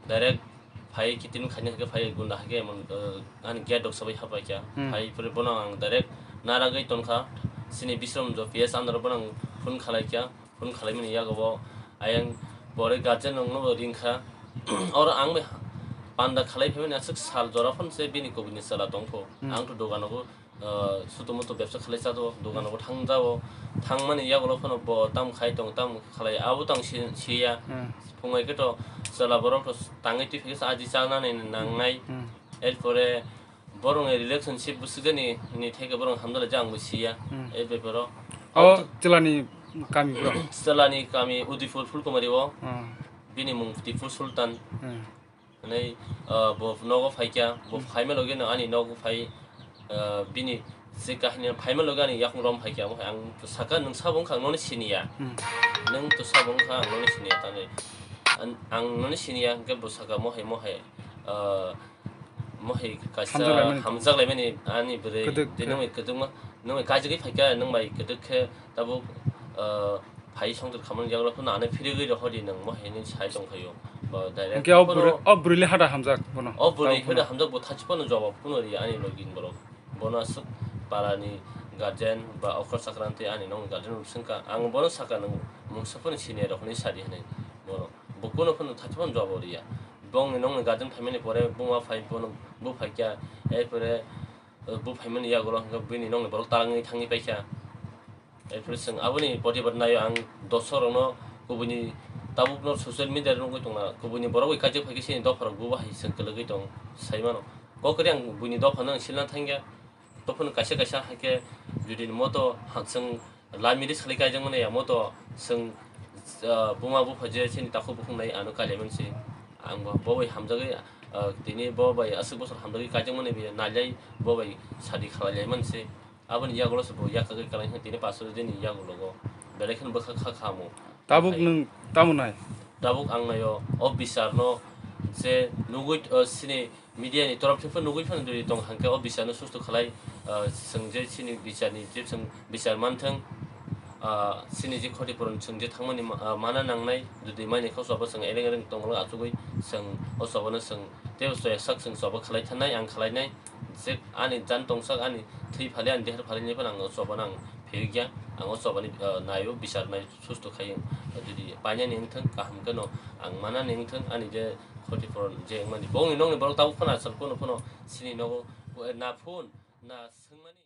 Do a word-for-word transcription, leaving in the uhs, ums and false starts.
Direct phai kitin khaina hake phai gunda hake emon, uh, ani gate rok sabai hapai kha. Hmm. Phai pore bono ang direct naragwi tonkha. Sini Bisramjo P S under bono ang phone khalai kha. Phone khalaimani yago bo ayang pore guardian rokno bo ringkha. Oro ang bai panda khalai phaimani aswk sal jora phano se bini kubuni chwla tongpho. Hmm. Ang to dogano bo, uh, sutu mutu bebsa khalai chado, dogano bo thang jao. Thangmani yagulo phano bo tam khai tong, tam khalai abo tang si-, siya. Hmm. Phungai khe to chwla borok to tangwi twi phikhe aji chanani nangnai. Hmm. Erpore borokni relationship bwswkjani ni theke borok hamjala jang bo siya. Hmm. E beparo. O chwlani kami bro. Chwlani kami Udaipur Phulkumari o. Hmm. Bini mung Tipu Sultan. Hmm. Hwnwi, ah, bo nogo phaikha, bo Hmm. phaima logi no ani nogo phai, ah, bini se kahini phaima logi ani yakung rom phaikha, omo hai ang to saka nwng sabo wngkha ang noni siniya. Hmm. Nwng to sabo wngkha ang noni siniya, tani an-, ang noni siniya, hwnkhe bo saka mohai mohai, ah, mohai kaisa Hamjak laimani. Hamjak laimani ani bwrwi. Kwdwk de khe. Nwng bai kwdwkma, nwng bai kajagwi phaikha, nwng bai kwdwk khe tabuk, ah, phai songtor khamani yagulo phano ano phirigwi rohordi nwng, mo hinwi sai tongkhaio. Bo direct Hwnkhe o phano bwrwi, o bwrwile hada hamjak bono. O bwrwi Tabuk hada phano. Hamjak bo thachi phano jawab phano ri ani login borok. Bono aswk parani guardian ba okra sakranti ani nong guardian rok swngkha. Ang bono sakha nwng mungsa phano senior rok hinwi sadi hinwi bono. Bo kuno phano thachi phano jawab riya. Bongni nongni guardian phaimani pore buma phai bono bo phaikha. Erpore, eh, bo phaimani yagulo hwnkhe bini nongni borok talangwi thangwi paikha. Erpore chwng aboni body body naio ang dosorokno kubuni tabukno social media nugwi tongna kubuni borok bai kaijakpai khe chini dopharok bubo hai chwng kwlwgwi tong sai mano. Kok kwrwi ang buini dophano ang silna thangya. Dophano kaisa kaisa haikhe judini moto ha chwng love marriage khlai kaijakmani ya moto chwng, ah, buma bupha je chini takhuk bukhuk nai ano kailaimani se. Ang bo bo bai hamjagwi, ah, tini bo bai aswk bosor hamjagwi kaijakmani bai nailai bo bai sadi khlailaimani se. Aboni yagulo se bo yakagwi kwlai khe tini paso dini yagulogo belai kheno bwkha kha kha omo. Tabuk Hai. Nwng tamo nai? Tabuk ang naio o bisarno je nugwi, o, sini media ni torop thwi phano nugwi phano duri tong hangkhe o bisarno susto khlai, o, chwng je sini bisarni je chwng bisar manthwng, o, sini je khoti puron chwng je thangmani ma-, o, mana nangnai jodi maini kha o choba chwng eleng eleng tongmani achugwi chwng o chobano chwng tei o soya sak chwng choba khlai thanai ang khlainai. Je ani jan tongsak, ani thwi phali, ani deher phali ni phano ang o chobano ang phiyokya. Ang o chobani, ah, naio, bisar nai, susto khai. Jodi painani wngthang, kaham kheno ang manani wngthang, ani je khoti puron je wngmani. Bongni nongni borok tabuk phano achal phano phano sini nogo, na phone, na swngmani.